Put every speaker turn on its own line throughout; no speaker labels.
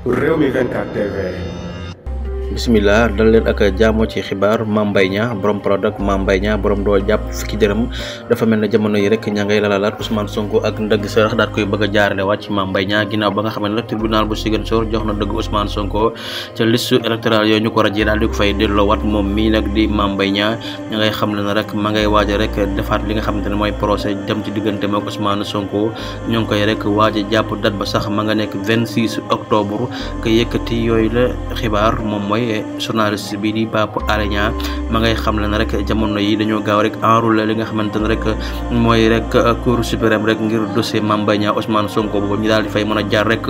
Rewmi 24 TV.
Bismillah dal leen ak jaamu ci xibaar Mame Mbaye Niang borom product Mame Mbaye Niang borom doo jàpp fukki dërëm dafa mel ne jamono yi rek ña ngay lalalaat Ousmane Sonko ak ndëgg sërëx daat koy bëgg a jaarale wàcc Mame Mbaye Niang ginnaaw ba nga xam ne nag tribunal bu Ziguinchor jox na dëgg Ousmane Sonko ca liste électorale yooyu ñu ko rajee daal di ko fay delloowaat moom mii nag di Mame Mbaye Niang ña ngay xam ne rek ma ngay waaja rek defaat li nga xamante ne mooy procès dem ci diggante ak Ousmane Sonko ñoo ngi koy rek waaja jàpp date ba sax ma nga nekk 26 octobre ka yëkkati yooyu la xibaar moom mooy journaliste bi di Pape Alé Niang ma ngay xam ne rek jamono yi dañoo gaaw rek enroulé li nga xamante ne rek mooy rek cour suprême rek ngir dossier Mame Mbaye Niang Ousmane Sonko boobu ñu daal di fay mën a jaar rek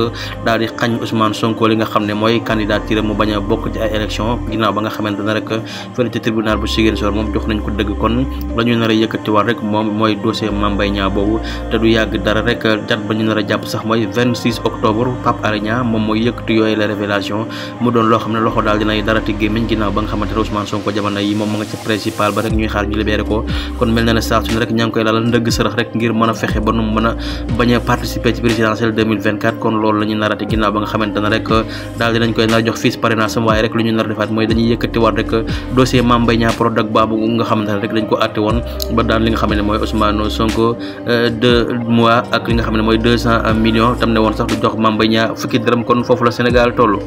daal di xañ Ousmane Sonko li nga xam ne mooy candidature mu bañ a bokk ci ay élection ginnaaw ba nga xamante ne rek fële ci tribunal bu Ziguinchor moom jox nañ ko dëgg kon la ñu nar a yëkkatiwaat rek moom mooy dossier Mame Mbaye Niang boobu te du yàgg dara rek date ba ñu nar a jàpp sax mooy 26 octobre Pape Alé Niang moom mooy yëkkati yooyu la révélation mu doon loo xam ne loxo daal dinay dara ti gémmiñ ginnaaw ba nga xamante ne Ousmane Sonko jamono yi moom ma nga ci principal ba rek ñuy xaar ñu libéré ko kon mel na ne saa su ne rek ñaa ngi koy lalal ndëgg sërëx rek ngir mën a fexe ba nu mën a bañ a participer ci présidentielle 2024 kon loolu la ñu narati ginnaaw ba nga xamante ne rek daal dinañ koy nar jox fiis parrainage am waaye rek lu ñu nar defaat mooy dañuy yëkkatiwaat rek dossier Mame Mbaye Niang product baabu nga xamante ne rek dañ ko àtte woon ba daan li nga xam ne mooy Ousmane Sonko 2 mois ak li nga xam ne mooy 200 millions tam ne woon sax du jox Mame Mbaye Niang fukki dërëm kon foofu la Sénégal toll